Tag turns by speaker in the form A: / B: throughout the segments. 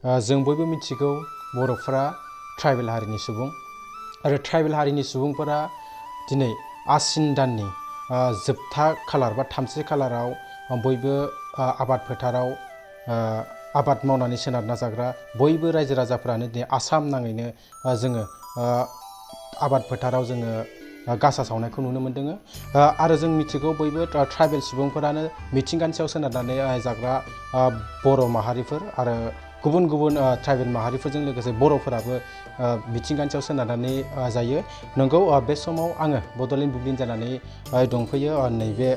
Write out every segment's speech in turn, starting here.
A: जों बयबो मिथिगौ बर'फोरा ट्राइबेल हारिनि सुबुं आरो ट्राइबेल हारिनि सुबुंफोरा दिनै आसिन दाननि जोबथा खालार बा 3 खालाराव बयबो आबाद फोथाराव आबाद मावनानै सोनारना जाग्रा बयबो रायजो राजाफ्रानो दिनै आसाम नाङैनो जोङो आबाद फोथाराव जोङो गासा सावनायखौ नुनो मोन्दों आरो जों मिथिगौ बयबो ट्राइबेल सुबुंफोरानो मिथिंगानि सायाव सोनारनानै जाग्रा बर' माहारिफोर आरो गुबुन गुबुन ट्राइबेल माहारिफोरजों लोगोसे बर'फोराबो मिथिंगानि सायाव सोनारनानै जायो नंगौ बे समाव आङो बड'लेण्ड बुब्लिन जानानै दंफैयो नैबे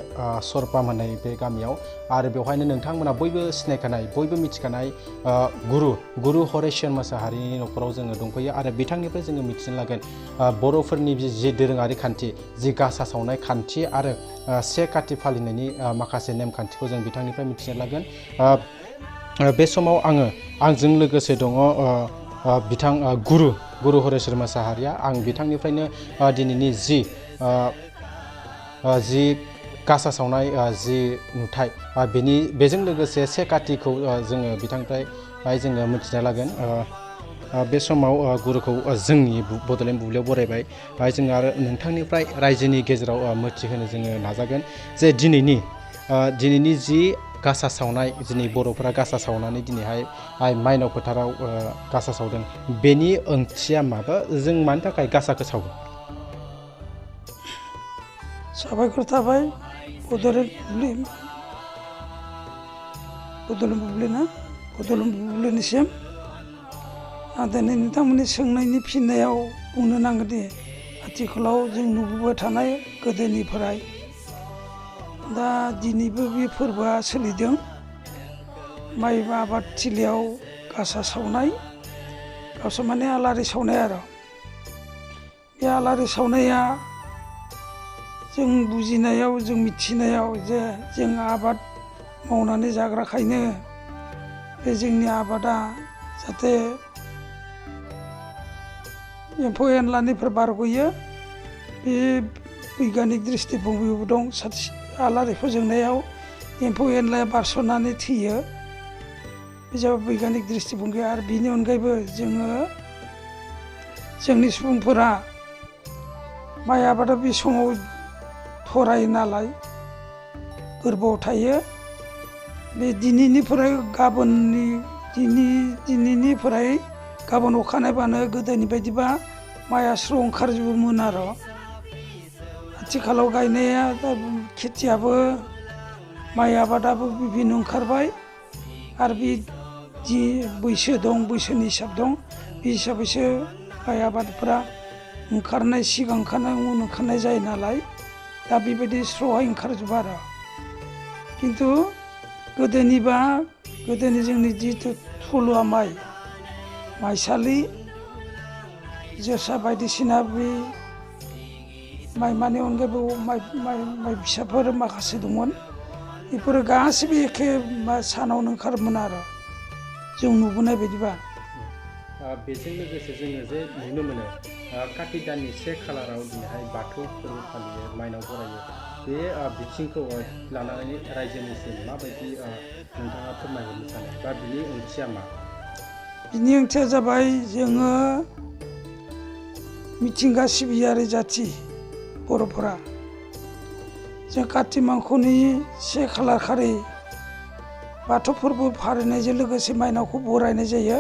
A: सरपाम होननाय बे गामियाव आरो बेवहायनो नोंथांमोना बयबो सिनायखानाय बयबो मिथिखानाय गुरु हरेश्वर मोसाहारिनि न'खराव जोङो दंफैयो आरो बिथांनिफ्राय जोङो मिथिनो लागोन बर'फोरनि जि दोरोङारि खान्थि जि गासा सावनाय खान्थि आरो 1 काति फालिनायनि माखासे नेमखान्थिखौ जों बिथांनिफ्राय मिथिनो लागोन बे समाव आंजों लोगोसे दङ बिथां गुरु हरेश्वर मोसाहारिया आं बिथांनिफ्रायनो दिनैनि जि गासा सावनाय जि नुथाय बेजों लोगोसे 1 कातिखौ जोङो बिथांनिफ्राय जोङो मिथिनो लागोन बे समाव गुरुखौ जोंनि बड'लेण्ड बुब्लियाव बरायबाय जोङो आरो नोंथांनिफ्राय रायजोनि गेजेराव मिथिहोनो जोङो नाजागोन जे दिनैनि जि गासा सावनाय दिनै बर'फोरा गासा सावनानै दिनैहाय माइनाव फोथाराव गासा सावदों बेनि ओंथिया माबा जों मानि थाखाय गासाखौ सावो
B: साबायखर थाबाय बड'लेण्ड बुब्लिनिसिम आं दिनै नोंथांमोननि सोंनायनि फिननायाव बुंनो नांगोन दि आथिखालाव जों नुबोबाय थानाय गोदोनिफ्राय दा दिनैबो बे फोरबोआ सोलिदों माइ आबाद थिलियाव गासा सावनाय गासा माने आलारि सावनाय आरो बे आलारि सावनाया जों बुजिनायाव जों मिथिनायाव जे जों आबाद मावनानै जाग्राखायनो बे जोंनि आबादा जाहाथे एम्फौ एनलानिफ्राय बारग'यो बे बैग्यानिक दृष्टिभंगिबो दं आलारि फोजोंनायाव एम्फौ एनलाया बारस'नानै थैयो बे जाबाय बैग्यानिक दृष्टिभंगि आरो बिनि अनगायैबो जोंनि सुबुंफोरा माइ आबादा बे समाव थरायो नालाय गोरबोआव थायो बे दिनैनिफ्राय गाबोन अखानायबानो गोदोनि बायदिबा माइआ स्र' ओंखारजोबोमोन आरो आथिखालाव गायनाया खेथियाबो माइ आबादाबो बिभिन्न ओंखारबाय आरो बे जि बैसो दं बैसोनि हिसाब दं बे हिसाबैसो माइ आबादफोरा ओंखारनाय सिगां ओंखारनाय उन ओंखारनाय जायो नालाय दा बेबायदि स्र'हाय ओंखारजोबा आरो खिन्थु गोदोनि जोंनि जिथु थुलुवा माइसालि जोसा बायदिसिना बे माइमानि अनगायैबो माइ फिसाफोर माखासे दंमोन बेफोरो गासिबो एखे सानावनो ओंखारोमोन आरो जों नुबोनाय बायदिबा
A: बेजों लोगोसे जोङो जे नुनो मोनो काति दाननि 1 खालाराव दिनैहाय बाथौ फोरबो फालियो माइनाव बरायो बे बिथिंखौ लानानै रायजोनिसिम माबायदि नोंथाङा फोरमायहरनो सानो बा बिनि ओंथिया मा
B: बिनि ओंथिया जाबाय जोङो मिथिंगा सिबियारि जाथि बर'फोरा जों काति मांखोनि 1 खालार खालि बाथौ फोरबो फालिनायजों लोगोसे माइनावखौ बरायनाय जायो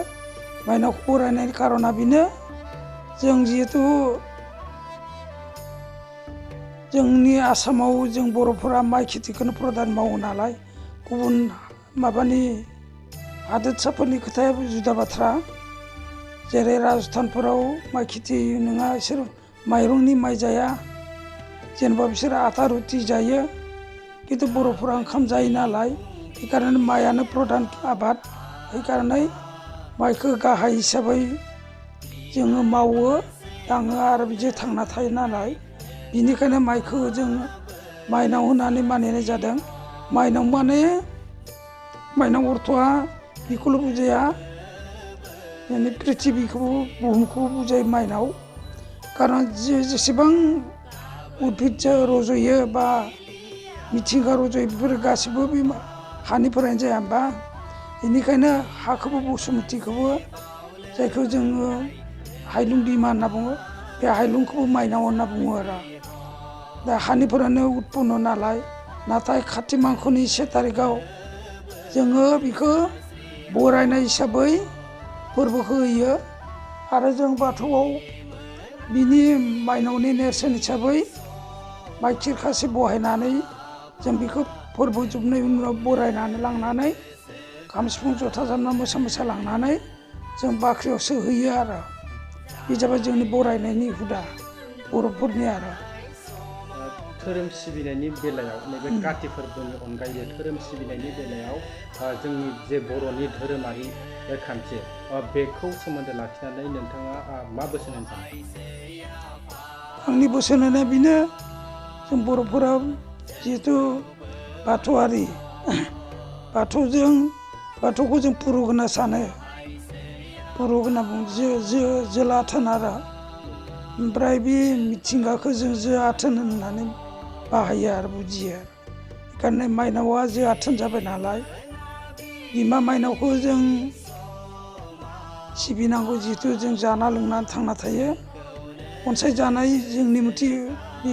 B: माइनावखौ बरायनायनि खारना बेनो जों जिहेथु जोंनि आसामाव जों बर'फोरा माइ खेथिखौनो प्रधान मावो नालाय गुबुन हादोरसाफोरनि खोथाया जुदा बाथ्रा जेरै राजस्थानफोराव माइ खेथि नङा बिसोर माइरंनि माइ जाया जेनेबा बिसोर आटा रुटि जायो खिन्थु बर'फोरा ओंखाम जायो नालाय बेखारनो माइयानो प्रधान आबाद बेखारनो माइखौ गाहाय हिसाबै जोङो मावो दाङो आरो बिदि थांना थायो नालाय बिनिखायनो माइखौ जों माइनाव होननानै मानिनाय जादों माइनाव अर्थआ बेखौल' बुजाया माने प्रिथिबिखौबो बुहुमखौबो बुजायो माइनाव खारन जेसेबां उद्भिद रज'यो बा मिथिंगा रज'यो बेफोर गासिबो बे हानिफ्रायनो जाया होमबा बेनिखायनो हाखौबो बसुमतिखौबो जायखौ जोङो हायलुं बिमा होनना बुङो बे हायलुंखौबो माइनाव होनना बुङो आरो दा हानिफोरानो उत्पन्न नालाय नाथाय काति मांखोनि 1 तारिखआव जोङो बेखौ बरायनाय हिसाबै फोरबोखौ होयो आरो जों बाथौआव बिनि माइनावनि नेरसोन हिसाबै माइ खिरखासे बहायनानै जों बेखौ फोरबो जोबनायनि उनाव बरायनानै लांनानै खाम सिफुं जथा दामना मोसा मोसा लांनानै जों बाख्रियाव सोहैयो आरो बे जाबाय जोंनि बरायनायनि हुदा बर'फोरनि आरो
A: धोरोम सिबिनायनि बेलायाव नैबे काति फोरबोनि अनगायै धोरोम सिबिनायनि बेलायाव जोंनि जे बर'नि धोरोमारि खान्थि बेखौ सोमोन्दो लाखिनानै नोंथाङा मा बोसोन होनो सानो?
B: आंनि बोसोन होनाया बेनो जों बर'फोरा जिहेथु बाथौआरि बाथौखौ जों पुरुष होनना सानो पुरुष होनना बुङो जोला आथोन आरो ओमफ्राय बे मिथिंगाखौ जों जो आथोन होननानै बाहायो आरो बुजियो बेखायनो माइनावआ जो आथोन जाबाय नालाय बिमा माइनावखौ जों सिबिनांगौ जिहेथु जों जाना लोंनानै थांना थायो अनसायजानाय जोंनि मोनसे बे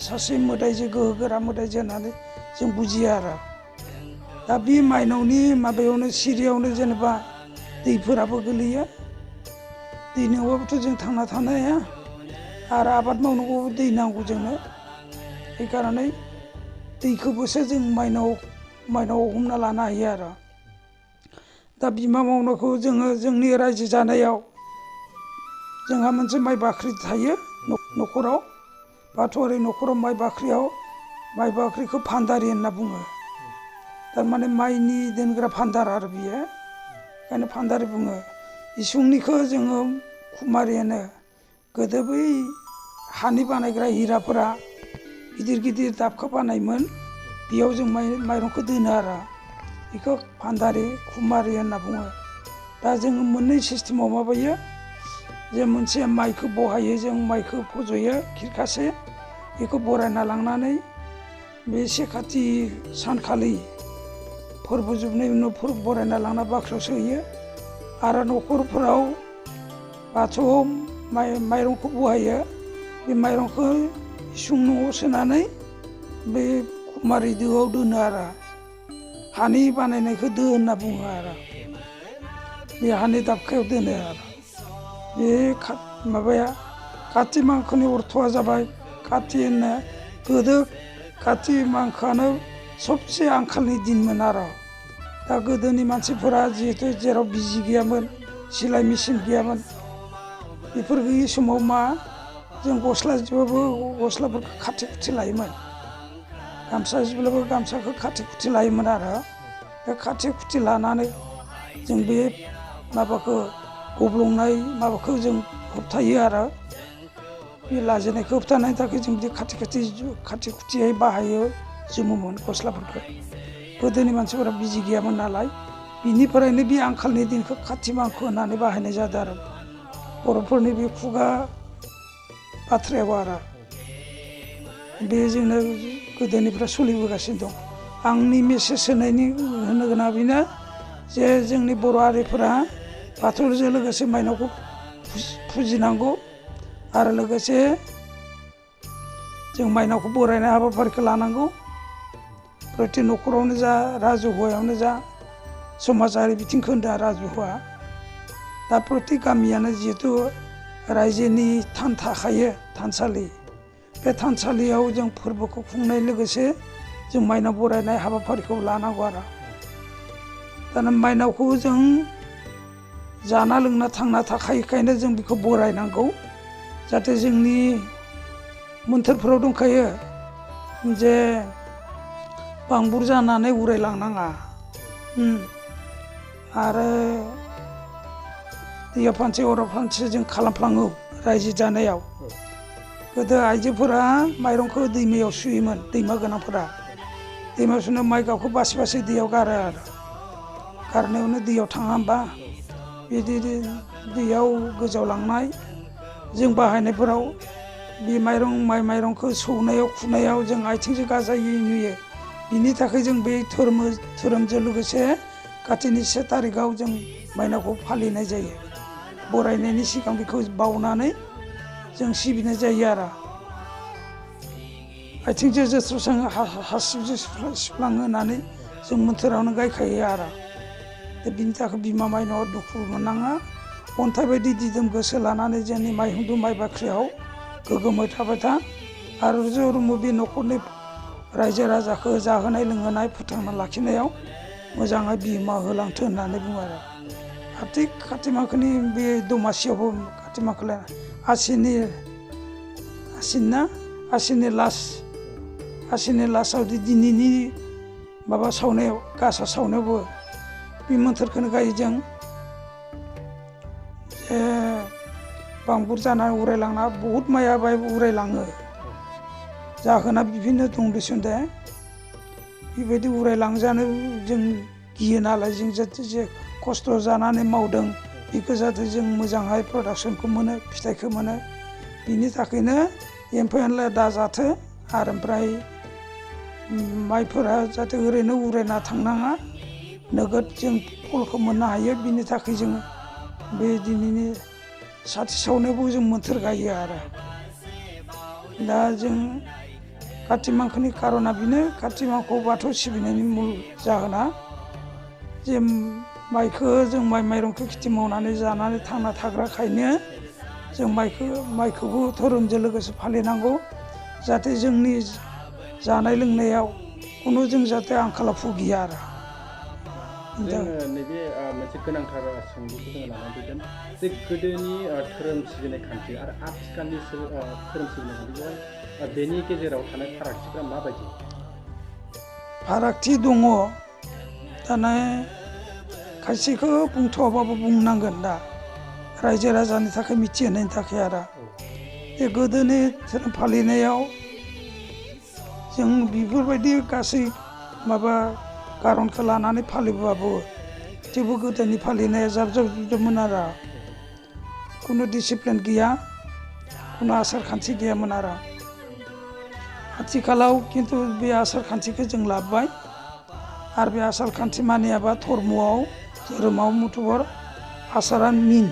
B: सासे मोदायजो गोहोगोरा मोदायजो होननानै जों बुजियो आरो दा बे माइनावनि माबायावनो सिरियावनो जेनेबा दैफोराबो गोलैयो दै नङाबाबोथ' जों थांना थानो हाया आरो आबाद मावनांगौबो दै नांगौ जोंनो बेखारने दैखौबोसो जों माइनाव हमना लानो हायो आरो दा बिमा मावनायखौ जोङो जोंनि रायजो जानायाव जोंहा मोनसे माइ बाख्रि थायो न'खराव बाथौआरि न'खराव माइ बाख्रिखौ भान्दारि होनना बुङो थारमाने माइनि दोनग्रा भान्दार आरो बियो ओंखायनो भान्दारि बुङो इसिंनिखौ जोङो खुमारि होनो गोदो बै हानि बानायग्रा हिराफोरा गिदिर गिदिर दाबखा बानायमोन बेयाव जों माइरंखौ दोनो आरो बेखौ भान्दारि खुमारि होनना बुङो दा जोङो मोननै सिस्टेमाव माबायो जे मोनसे माइखौ बहायो जों माइखौ फज'यो खिरखासे बेखौ बरायना लांनानै बे 1 काति सानखालि फोरबो जोबनायनि उनाव बरायना लांना बाख्रियाव सोहैयो आरो न'खरफोराव बाथौआव माइरंखौ बहायो बे माइरंखौ इसिं न'आव सोनानै बे खुमारि दोआव दोनो आरो हानि बानायनायखौ दो होनना बुङो आरो बे हानि दाबखायाव दोनो आरो बे माबाया काति मांखोनि अर्थ'आ जाबाय काति होनना गोदो काति मांखोआनो सबसे आंखालनि दिनमोन आरो दा गोदोनि मानसिफोरा जिहेथु जेराव बिजि गैयामोन सिलाइ मेचिन गैयामोन बेफोर गैयि समाव जों गस्ला जिबाबो गस्लाफोरखौ खाथि खुथि लायोमोन गामसा जिब्लाबो गामसाखौ खाथि खुथि लायोमोन आरो बे खाथि खुथि लानानै जों बे माबाखौ गब्लंनाय माबाखौ जों होबथायो आरो बे लाजिनायखौ होबथानायनि थाखाय जों बिदि खाथि खुथियै बाहायो जोमोमोन गस्लाफोरखौ गोदोनि मानसिफोरा बिजि गैयामोन नालाय बिनिफ्रायनो बे आंखालनि दिनखौ काति मांखो होननानै बाहायनाय जादों आरो बर'फोरनि बे खुगा बाथ्रायाव आरो बे जोंनो गोदोनिफ्राय सोलिबोगासिनो दं आंनि मेसेज होनो गोनां बेनो जे जोंनि बर' हारिफोरा बाथौजों लोगोसे माइनावखौ फुजिनांगौ आरो लोगोसे जों माइनावखौ बरायनाय हाबाफारिखौ लानांगौ प्रति न'खरावनो जा राजुहुवायावनो जा समाजारि बिथिंखौ होनदों राजुहुवा दा प्रति गामियानो जिहेथु रायजोनि थान थाखायो थानसालि बे थानसालियाव जों फोरबोखौ खुंनाय लोगोसे जों माइनाव बरायनाय हाबाफारिखौ लानांगौ आरो दाना माइनावखौ जों जाना लोंना थांना थाखायोखायनो जों बेखौ बरायनांगौ जाहाथे जोंनि मोन्थोरफोराव दंखायो जे बांबुर जानानै उरायलांनाङा आरो दैयाव फानसे अराव फानसे जों खालामफ्लाङो रायजो जानायाव गोदो आइजोफोरा माइरंखौ दैमायाव सुयोमोन दैमा गोनांफोरा दैमायाव सुना माइ गावखौ बासि बासि दैयाव गारो आरो गारनायावनो दैयाव थाङा होमबा बिदि दैयाव गोजावलांनाय जों बाहायनायफोराव बे माइरंखौ सौनायाव खुनायाव जों आथिंजों गाजायै नुयो बिनि थाखाय जों बे धोरोमजों लोगोसे कातिनि 1 तारिखआव जों माइनावखौ फालिनाय जायो। बरायनायनि सिगां बेखौ बावनानै जों सिबिनाय जायो आरो आथिंजों जोस्र'स्राङो हासिबजों सिफ्लाङो होननानै जों मोन्थोरावनो गायखायो आरो बिनि थाखाय बिमा माइनावआ दुखु मोननाङा, अन्थाइ बायदि दिदोम गोसो लानानै जोंनि माइहुं माइ बाख्रियाव गोग्गोमै थाबाय था आरो रुजु-रुमु बे न'खरनि रायजो राजाखौ जाहोनाय लोंहोनाय फोथांना लाखिनायाव मोजाङै बिहोमा होलांथों होननानै बुङो आरो थिग काति मांखोनि बे दमासियावबो काति मांखोलाय आसिननि लास्टआव दिनैनि माबा सावनायाव गासा सावनायावबो बे मोन्थोरखौनो गायो जों बांबुर जानानै उरायलांना बहुद माइआ बाय उरायलाङो। जाहोना बिभिन्न दं देसुन दे बेबायदि उरायलांजानो जों गियो नालाय जों जाहाथे जे खस्थ' जानानै मावदों बेखौ जाहाथे जों मोजांहाय प्रडाक्सनखौ मोनो, फिथाइखौ मोनो। बिनि थाखायनो एम्फौ एनलाया दाजाथो आरो ओमफ्राय माइफोरा जाहाथे ओरैनो उरायना थांनाङा, नोगोद जों फलखौ मोननो हायो। बिनि थाखाय जों बे दिनैनि साथि सावनायावबो जों मोन्थोर गायो आरो दा जों काति मांखोनि कारना बेनो काति मांखोआव बाथौ सिबिनायनि मुल जाहोना जे माइखौ जों माइरंखौ खेथि मावनानै जानानै थांना थाग्राखायनो जों माइखौबो धोरोमजों लोगोसे फालिनांगौ जाहाथे जोंनि जानाय लोंनायाव खुनु जों जाहाथे आंखालाव भुगिया आरो
A: जोङो नैबे मोनसे गोनांथार सोंलुखौ जोङो लानानै फैगोन जे गोदोनि धोरोम सिबिनाय खान्थि आरो आथिखालनि धोरोम सिबिनाय खान्थिजों बेनि गेजेराव थानाय फारागथिफ्रा माबायदि?
B: फारागथि दङ। दाना खायसेखौ बुंथ'वाबाबो बुंनांगोन दा रायजो राजानि थाखाय मिथिहोनायनि थाखाय आरो बे गोदोनि धोरोम फालिनायाव जों बेफोरबायदि गासै माबा खारनखौ लानानै फालिबाबो थेवबो गोदोनि फालिनाया जाब जुबमोन आरो खुनु डिसिप्लिन गैया, खुनु आसार खान्थि गैयामोन आरो आथिखालाव खिन्थु बे आसार खान्थिखौ जों लाबोबाय आरो बे आसार खान्थि मानियाबा धोरोमाव मुथुबर आसारा मेन,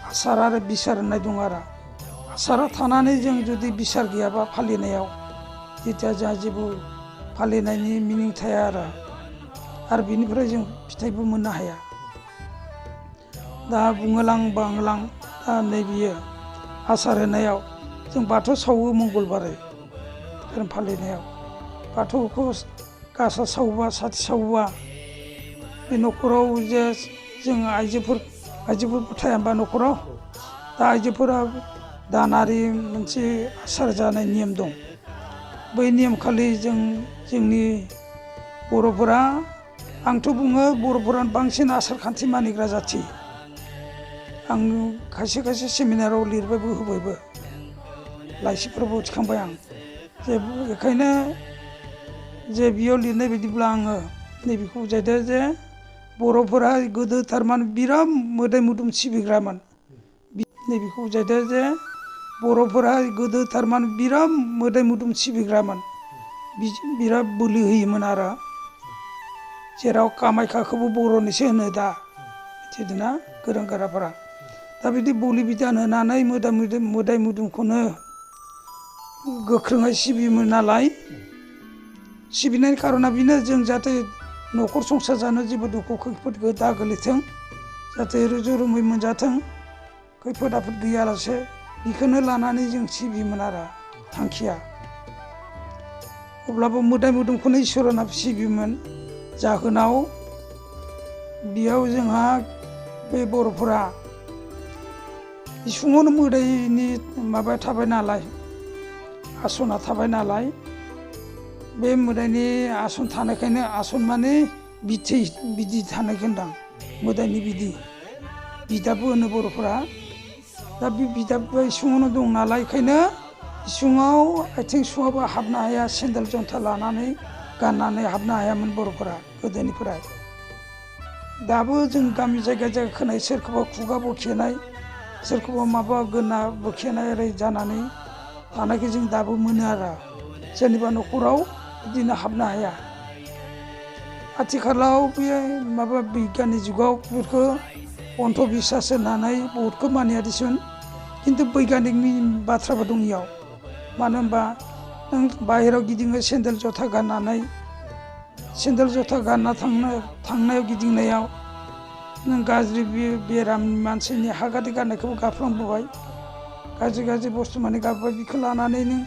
B: आसार आरो बिसार होननाय दं आरो आसारा थानानै जों जुदि बिसार गैयाबा फालिनायाव जेथिया जोंहा जेबो फालिनायनि मिनिं थाया आरो बिनिफ्राय जों फिथाइबो मोननो हाया। दा बुंहोलां दा नैबेयो आसार होनायाव जों बाथौ सावो मंगलबारै धोरोम फालिनायाव बाथौखौ गासा सावोबा साथि सावोबा बे न'खराव जे जों आइजोफोरबो थाया होनबा न'खराव दा आइजोफोरा दानारि मोनसे आसार जानाय नियम दं। बै नियम खालि जोंनि बर'फोरा आंथ' बुङो बर'फोरा बांसिन आसार खान्थि मानिग्रा जाथि। आं खायसे सेमिनाराव लिरबायबो होबायबो लाइसिफोरबो थिखांबाय आं जे बेखायनो जे बेयाव लिरनाय बायदिब्ला आङो नैबेखौ बुजायदो जे बर'फोरा गोदो थारमाने बिराद मोदाय मुदुम सिबिग्रामोन। नैबेखौ बुजायदो जे बर'फोरा गोदो थारमाने बिराद मोदाय मुदुम सिबिग्रामोन, बिराद बोलि होयोमोन आरो जेराव कामाख्याखौबो बर'निसो होनो दा मिथिदोंना गोरों गोराफोरा। दा बिदि बोलि बिधान होनानै मोदाय मुदुमखौनो गोख्रोङै सिबियोमोन नालाय सिबिनायनि कारना बेनो जों जाहाथे न'खर संसार जानो जेबो दुखु खैफोद दा गोलैथों, जाहाथे रुजु रुमै मोनजाथों, खैफोद आफोद गैयालासे बेखौनो लानानै जों सिबियोमोन आरो थांखिया। अब्लाबो मोदाय मुदुमखौनो इसोर होनना सिबियोमोन जाहोनाव बेयाव जोंहा बे बर'फोरा इसुङावनो मोदायनि माबाया थाबाय नालाय, आसना थाबाय नालाय बे मोदायनि आसन थानायखायनो आसन माने बिदि थानायखौ होनदां मोदायनि बिदाबो होनो बर'फोरा। दा बे बिदाबो इसुङावनो दं नालाय बेखायनो इसुङाव आथिं सुवाबा हाबनो हाया, सेन्देल जन्था लानानै गाननानै हाबनो हायामोन बर'फोरा गोदोनिफ्राय। दाबो जों गामि जायगा खोनाय सोरखौबा खुगा बोखेनाय, सोरखौबा माबा गोना बोखेनाय ओरै जानानै थानायखौ जों दाबो मोनो आरो सोरनिबा न'खराव बिदिनो हाबनो हाया। आथिखालाव बे माबा बिगियाननि जुगाव बेफोरखौ अन्धबिसास होननानै बहुदखौ मानिया दिसुन खिन्थु बैग्यानिकनि बाथ्राबो दं इयाव मानो होनबा नों बाहेरायाव गिदिङो सेन्देल जुथा गाननानै सेन्देल जुथा गानना थांनायाव गिदिंनायाव नों गाज्रि बेराम मानसिनि हागादै गाननायखौबो गाफ्लांबोबाय गाज्रि बुस्थु माने गाबबाय बेखौ लानानै नों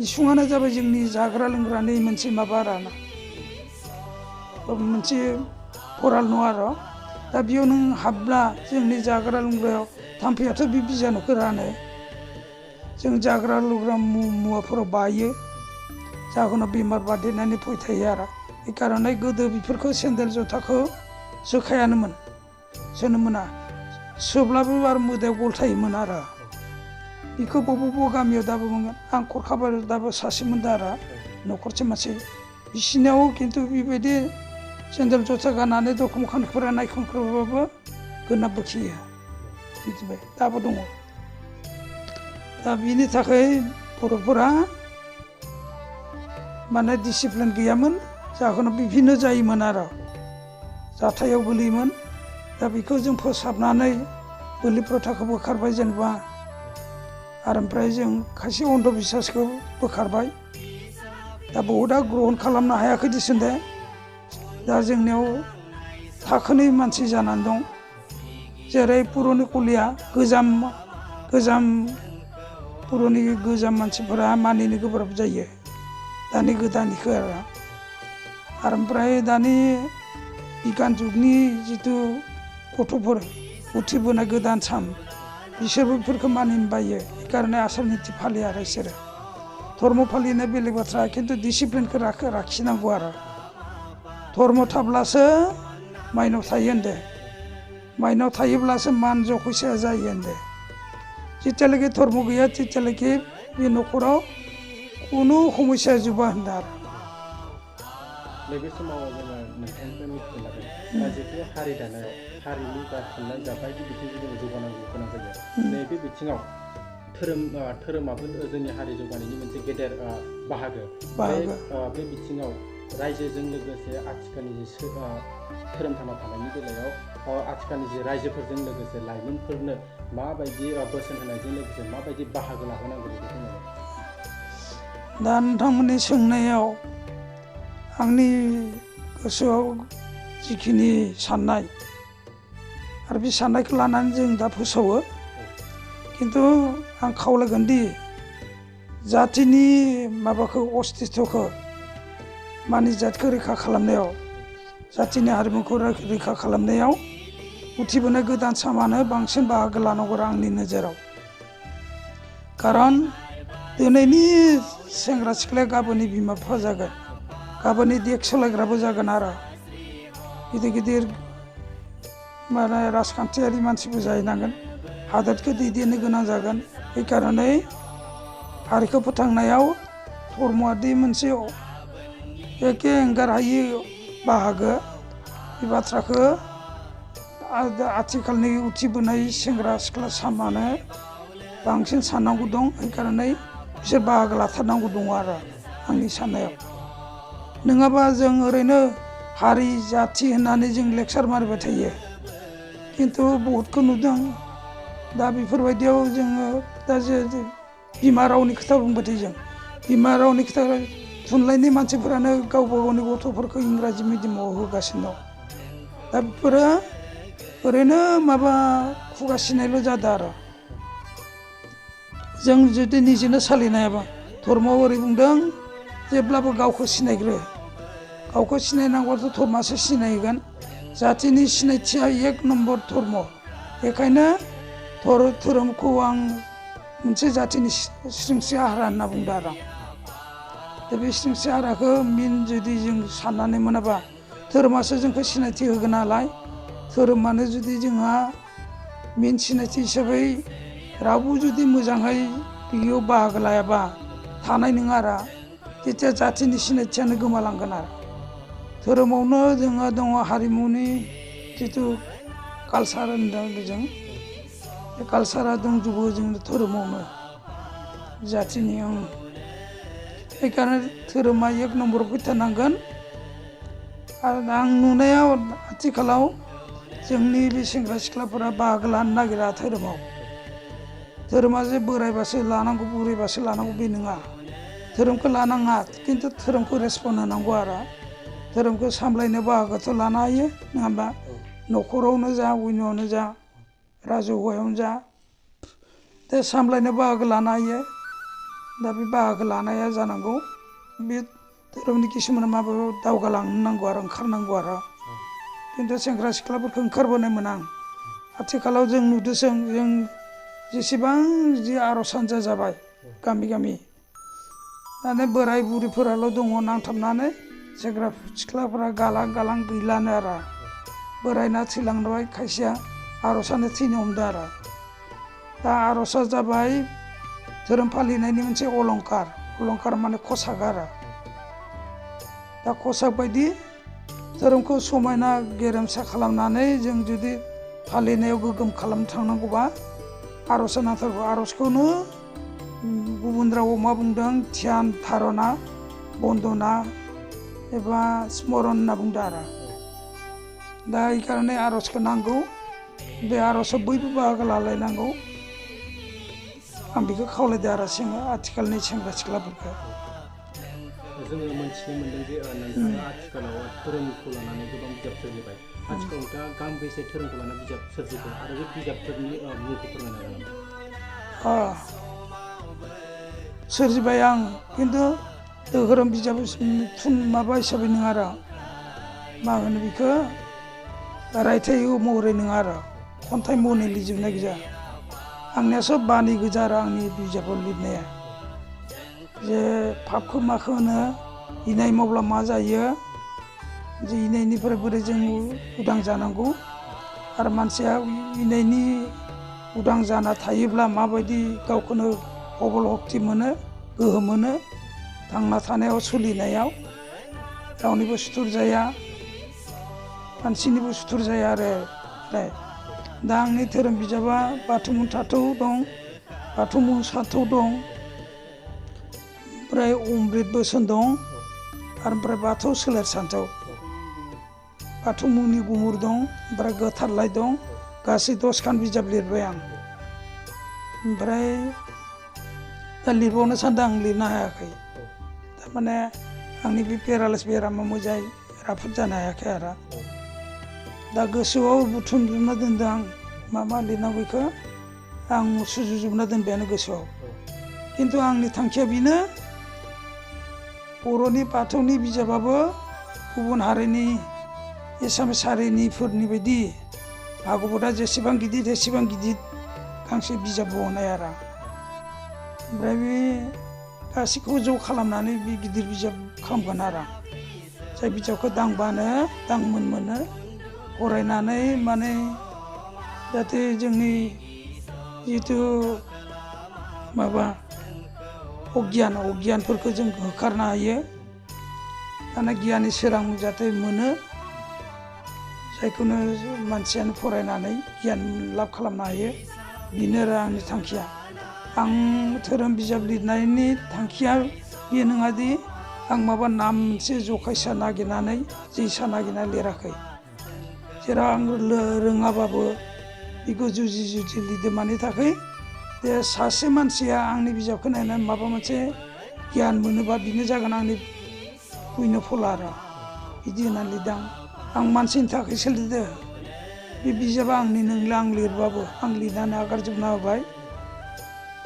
B: इसुङानो जाबाय जोंनि जाग्रा लोंग्रानि मोनसे माबा आरोना मोनसे भराल नङा आरो दा बेयाव नों हाबब्ला जोंनि जाग्रा लोंग्रायाव थाम्फैयाथ' बे बिजानुखौ रानो जों जाग्रा लोंग्रा मुवाफोराव बायो जाहोनाव बेमार बारदेरनानै फैथायो आरो बे कारणे गोदो बेफोरखौ सेन्देल जुथाखौ सोखायानोमोन सोनो मोना सोब्लाबो आरो मोदायाव गलथायोमोन आरो बेखौ बबेबा गामियाव दाबो मोनगोन आं खरखाबारियाव दाबो सासे मोनदों आरो न'खरसे मानसि बिसिनियाव खिन्थु बेबायदि सेन्देल जुथा गाननानै दरखं मोखांनिफ्राय नायखांख्रबाबो गोना बोखियो मिथिबाय दाबो दङ दा बिनि थाखाय बर'फोरा माने डिसिप्लिन गैयामोन जाहोनाव बिभिन्न जायोमोन आरो जाथायाव गोलैयोमोन दा बेखौ जों फोसाबनानै बोलि प्रथाखौ बोखारबाय जेनेबा आरो ओमफ्राय जों खायसे अन्धबिसासखौ बोखारबाय दा बहुदा ग्रहन खालामनो हायाखै दिसुन दे दा जोंनियाव थाखोनै मानसि जानानै दं जेरै पुरनि कलिया गोजाम पुरनि गोजाम मानसिफोरा मानिनो गोब्राब जायो दानि गोदाननिखौ आरो ओमफ्राय दानि बिगियान जुगनि जिथु गथ'फोर उथ्रिबोनाय गोदान बिसोरबो बेफोरखौ मानिनो बायो कारणे आसार निति फालिया आरो बिसोरो धर्म फालिनाया बेलेग बाथ्रा खिन्थु डिसिप्लिनखौ लाखिनांगौ आरो धर्म थाब्लासो माइनाव थायो होनदो माइनाव थायोब्लासो मान जखैसा जायो होनदो जेथियालागि धर्म गैया तेथियालागि बे न'खराव खुनु समस्या जोबा होनदो आरो
A: नैबे समाव जोङो नोंथांनिफ्राय मिथिनो लागोन जिहेतु हारि दानायाव हारिमु बा थुनलाइ बा बायदि बिथिंखौ जोङो जौगानांगौ गोनां जायो नैबे बिथिङाव धोरोमाबो जोंनि हारि जौगानायनि मोनसे गेदेर बाहागो बे बिथिङाव रायजोजों लोगोसे आथिखालनि जि धोरोम थांना थानायनि बेलायाव आथिखालनि जि रायजोफोरजों लोगोसे लाइमोनफोरनो माबायदि बोसोन होनायजों लोगोसे माबायदि बाहागो लाहोनांगौ बेखौ बुंनांगोन
B: दा नोंथांमोननि सोंनायाव आंनि गोसोआव जिखिनि साननाय आरो बे साननायखौ लानानै जों दा फोसावो खिन्थु आं खावलायगोन दि जातिनि माबाखौ अस्तित्वखौ मानि जातिखौ रैखा खालामनायाव जातिनि हारिमुखौ रैखा खालामनायाव उथिबोनाय गोदान सामानो बांसिन बाहागो लानांगौ आंनि नोजोराव खारन दिनैनि सेंग्रा सिख्लाया गाबोननि बिमा बिफा जागोन गाबोननि देश सालायग्राबो जागोन आरो गिदिर माने राजखान्थियारि मानसिबो जाहैनांगोन हादोरखौ दैदेननो गोनां जागोन बे कारणे हारिखौ फोथांनायाव धर्मआदि मोनसे एखे एंगारहायै बाहागो बे बाथ्राखौ आथिखालनि उथिबोनाय सेंग्रा सिख्ला सामानो बांसिन साननांगौ दं बे कारणे बिसोर बाहागो लाथारनांगौ दङ आरो आंनि साननायाव नङाबा जों ओरैनो हारि जाथि होननानै जों लेक्सार मारिबाय थायो खिन्थु बहुदखौ नुदों दा बेफोरबायदियाव जोङो दा जे बिमा रावनि खोथा बुंबाय थायो जों बिमा रावनि खोथा थुनलाइनि मानसिफोरानो गावबा गावनि गथ'फोरखौ इंराजि मिडियामाव होगासिनो दं दा बेफोरो ओरैनो माबा खुगा सिनायल' जादों आरो जों जुदि निजेनो सालिनायाबा धर्मआव ओरै बुंदों जेब्लाबो गावखौ सिनायग्रो गावखौ सिनायनांगौबाथ' धर्मआसो सिनायगोन जातिनि सिनायथिया एक नम्बर धर्म बेखायनो धोरोमखौ आं मोनसे जातिनि सिनस्रि हारा होनना बुंदों आरो दा बे सिनस्रि हाराखौ मेन जुदि जों साननानै मोनाबा धोरोमासो जोंखौ सिनायथि होगोन नालाय धोरोमानो जुदि जोंहा मेन सिनायथि हिसाबै रावबो जुदि मोजाङै बेयाव बाहागो लायाबा थानाय नङा आरो जेथिया जातिनि सिनायथियानो गोमालांगोन आरो धोरोमावनो जोंहा दङ हारिमुनि जिथु कालसार होनदों बेजों बे कालसारा दंजोबो जोंनि धोरोमावनो जातिनि बेखायनो धोरोमा एक नम्बराव फैथारनांगोन आरो आं नुनायाव आथिखालाव जोंनि बे सेंग्रा सिख्लाफोरा बाहागो लानो नागिरा धोरोमाव। धोरोमा जे बोरायबासो लानांगौ बुरैबासो लानांगौ बे नङा। धोरोमखौ लानाङा खिन्थु धोरोमखौ रेसपन्ड होनांगौ आरो। धोरोमखौ सामलायनो बाहागोथ' लानो हायो नङा होमबा? न'खरावनो जा उइन'आवनो जा राजहुवायावनो जा दा सामलायनो बाहागो लानो हायो। दा बे बाहागो लानाया जानांगौ। बे धोरोमनि किसुमान माबायाव दावगालांनो नांगौ आरो ओंखारनांगौ आरो। खिन्थु सेंग्रा सिख्लाफोरखौ ओंखारबोनाय मोना आं। आथिखालाव जों नुदोंसों जों जेसेबां जि आर'ज हान्जा जाबाय गामि गामि माने बोराय बुरिफोराल' दङ नांथाबनानै। सेंग्रा सिख्लाफोरा गालां गालां गैलानो आरो। बोरायना थैलांबाय खायसेया आर'जआनो थैनो हमदों आरो। दा आर'जआ जाबाय धोरोम फालिनायनि मोनसे अलंखार। अलंखार माने खसाग आरो। दा खसाग बायदि धोरोमखौ समायना गेरेमसा खालामनानै जों जुदि फालिनायाव गोगोम खालामनो थांनांगौबा आर'जआ नांथारगौ। आर'जखौनो गुबुन रावाव मा बुंदों ध्यान धारना बन्दना एबा स्मरन होनना बुंदों आरो। दा এই कारणे आर'जखौ नांगौ। बे आर'जआव बयबो बाहागो लालायनांगौ। आं बेखौ खावलायदों आरो आथिखालनि सेंग्रा सिख्लाफोरखौ।
A: जोङो मोनथिनो मोन्दों जे नोंथाङा आथिखालाव धोरोमखौ लानानै गोबां बिजाब सोरजिबाय। आथिखालाव नोंथाङा गांबेसे धोरोमखौ लानानै बिजाब सोरजिखो आरो बे बिजाबफोरनि मुंखौ फोरमायनो हागोन नामा?
B: सोरजिबाय आं खिन्थु धोरोम बिजाब माबा हिसाबै नङा आरो। मा होनो बेखौ रायथाइ महरै नङा आरो। खन्थाइ महरै लिरजोबनाय गोजा। आंनिया सब बानि गोजा आरो आंनि बिजाबाव लिरनाया। जे पापखौ माखौ होनो इनाय मावब्ला मा जायो, जे इनायनिफ्राय बोरै जों उदां जानांगौ आरो मानसिया इनायनि उदां जाना थायोब्ला माबायदि गावखौनो हबल हक्ति मोनो, गोहो मोनो थांना थानायाव सोलिनायाव रावनिबो सुथुर जाया, मानसिनिबो सुथुर जाया आरो। दा आंनि धोरोम बिजाबा बाथौ मुंथाथौ दं, बाथौ मुंसाथौ दं, ओमफ्राय अमृत बोसोन दं आरो ओमफ्राय बाथौ सोलेर सान्थौ। बाथौ मुंनि गुमुर दं, ओमफ्राय गोथारलाय दं। गासै 10खान बिजाब लिरबाय आं। ओमफ्राय दा लिरबावनो सान्दों आं लिरनो हायाखै। थारमाने आंनि बे पेरालाइस बेरामा मोजाङै राफोद जानो हायाखै आरो। दा गोसोआव बुथुमजोबना दोनदों आं मा मा लिरनांगौ बेखौ आं सुजुजोबना दोनबायानो गोसोआव। खिन्थु आंनि थांखिया बेनो बर'नि बाथौनि बिजाबाबो गुबुन हारिनि एसामिस हारिनिफोरनि बायदि भागबतआ जेसेबां गिदिर एसेबां गिदिर गांसे बिजाब बहनाय आरो। ओमफ्राय बे गासैखौबो ज' खालामनानै बे गिदिर बिजाब खालामगोन आरो। जाय बिजाबखौ दांबानो दांमोन मोनो फरायनानै माने जाहाथे जोंनि जिथु माबा अगियानफोरखौ जों होखारनो हायो। दाना गियाननि सोरां जाहाथे मोनो, जायखौनो मानसियानो फरायनानै गियान लाब खालामनो हायो। बेनो आरो आंनि थांखिया। आं धोरोम बिजाब लिरनायनि थांखिया बे नङादि आं माबा नाम मोनसे जखायसा नागिरनानै जैसा नागिरनानै लिराखै। जेराव आं रोङाबाबो बेखौ जुजि जुजि लिरदों मानि थाखाय जे सासे मानसिया आंनि बिजाबखौ नायनानै माबा मोनसे गियान मोनोबा बेनो जागोन आंनि पुण्य फल आरो। बिदि होननानै लिरदों आं मानसिनि थाखायसो लिरदों। बे बिजाबा आंनि नंला आं लिरबाबो आं लिरनानै आगारजोबना होबाय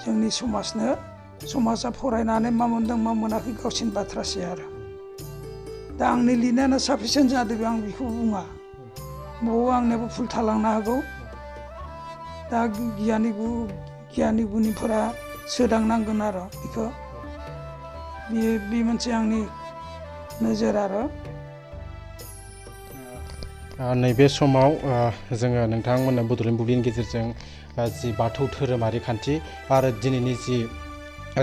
B: जोंनि समाजनो। समाजा फरायनानै मा मोनदों मा मोनाखै गावसिनि बाथ्रासै आरो। दा आंनि लिरनायानो साफिसियेन्ट जादों आं बेखौ बुङा। बबाव आंनियाबो भुल थालांनो हागौ। दा गियानि गुनिफोरा सोदांनांगोन आरो बेखौ। बे मोनसे आंनि नोजोर आरो।
A: नैबे समाव जोङो नोंथांमोननो बड'लेण्ड बुब्लिनि गेजेरजों जि बाथौ धोरोमारि खान्थि आरो दिनैनि जि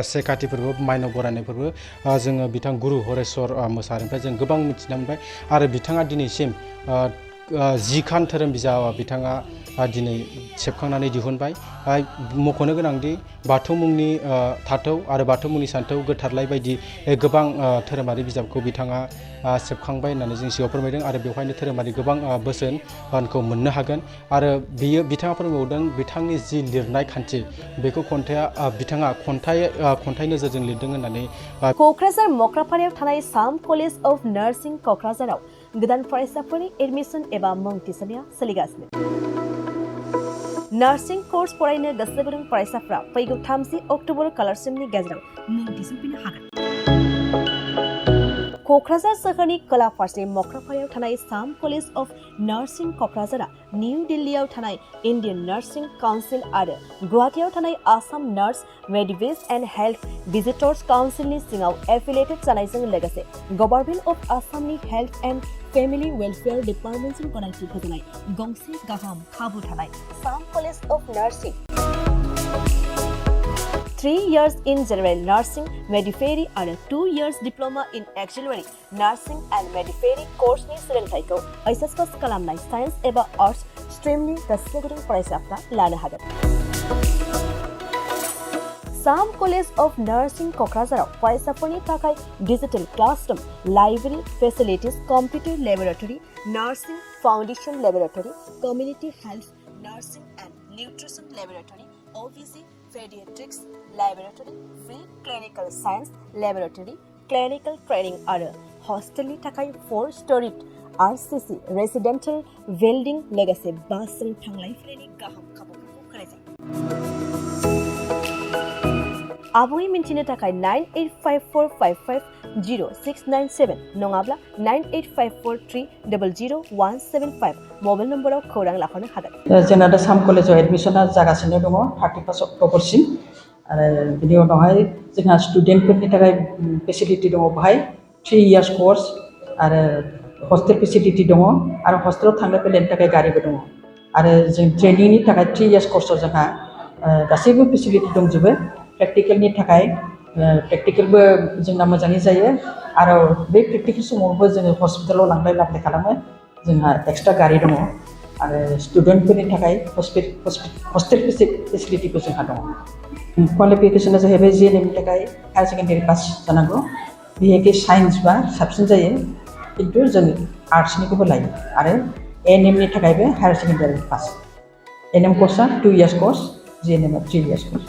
A: से काति फोरबो माइनाव बरायनाय फोरबो जोङो बिथां गुरु हरेस्वर मोसाहारिनिफ्राय जों गोबां मिथिना मोनबाय। आरो बिथाङा दिनैसिम 10 धोरोम बिजाब बिथाङा दिनै सेबखांनानै दिहुनबाय। मख'नो गोनांदि बाथौ मुंनि थाथौ आरो बाथौ मुंनि सान्थौ गोथारलाय बायदि गोबां धोरोमारि बिजाबखौ बिथाङा सेबखांबाय होननानै जों सिगाङाव फोरमायदों आरो बेवहायनो धोरोमारि गोबां बोसोनखौ मोननो हागोन। आरो बिथाङा फोरमायबावदों बिथांनि जि लिरनाय खान्थि बेखौ बिथाङा खन्थाइ नोजोरजों लिरदों होननानै।
C: क'क्राझार मक्रापारायाव थानाय साम कलेज अफ नार्सिं क'क्राझाराव गोदान फरायसाफोरनि एडमिसन एबा मुं थिसननाया सोलिगासिनो। नार्सिं कर्स फरायनो गोसो गुदुं फरायसाफ्रा फैगौ 30 अक्ट'बर खालारसिमनि गेजेराव मुं थिसनफैनो हागोन। क'क्राझार सोहोरनि खोला फारसे मक्रापारायाव थानाय साम कलेज अफ नार्सिं क'क्राझारा निउ दिल्लीयाव थानाय इन्डियान नार्सिं काउन्सिल आरो गुवाहाटीयाव थानाय Assam nurse midwives and health visitors काउन्सिलनि सिङाव एफिलिएटेड जानायजों लोगोसे गभर्नमेन्ट अफ आसामनि हेल्थ एन्ड फेमिलि वेलफेयार डिपार्टमेन्टजों गनायथि होजानाय गंसे गाहाम खाबु थानाय Sam college of nursing 3 years in general nursing midwifery आरो 2 years diploma in auxiliary nursing and midwifery कोर्सनि सोलोंथाइखौ HS पास खालामनाय साइन्स एबा आर्ट्स स्ट्रिमनि गोसो गुदुं फरायसाफ्रा लानो हागोन। साम कलेज अफ नार्सिं क'क्राझाराव फरायसाफोरनि थाखाय digital classroom, library facilities, computer laboratory, nursing foundation laboratory, community health nursing and nutrition laboratory, OBC Pediatrics Laboratory, Free Clinical Science Laboratory, Clinical Training आरो हस्टेलनि थाखाय 4-storied RCC Residential Building लोगोसे बासजों थांलाय फैलायनि गाहाम खाबुफोरखौ होनाय जायो। आबुङै मिन्थिनो थाखाय 9854550697 नङाब्ला 9854300175 मबाइल नम्बराव खौरां लाहरनो हागोन।
D: जोंना दा साम कलेजाव एडमिसना जागासिनो दङ 31 अक्ट'बरसिम आरो बिनि उनावहाय जोंहा स्टुडेन्टफोरनि थाखाय फेसिलिटि दङ बेहाय 3 years कर्स आरो हस्टेल फेसिलिटि दङ आरो हस्टेलाव थांलाय फैलायनि थाखाय गारिबो दङ आरो जों ट्रेनिंनि थाखाय 3 years कर्सआव जोंहा गासैबो फेसिलिटि दंजोबो। प्रेक्टिकेलनि थाखाय प्रेक्टिकेलबो जोंना मोजाङै जायो आरो बे प्रेक्टिकेल समावबो जोङो हस्पिटालाव लांलाय लाबोलाय खालामो। जोंहा एक्सट्रा गारि दङ आरो स्टुडेन्टफोरनि थाखाय हस्टेल फेसिलिटिबो जोंहा दङ। क्वालिफिकेसना जाहैबाय JNMनि थाखाय हायार सेकेन्डारि पास जानांगौ। बिहेखि साइन्स बा साबसिन जायो खिन्थु जों आर्ट्सनिखौबो लायो आरो ANMनि थाखायबो हायार सेकेन्डारि पास। ANM कर्सआ 2 years कर्स, JNMआ 3 years कर्स।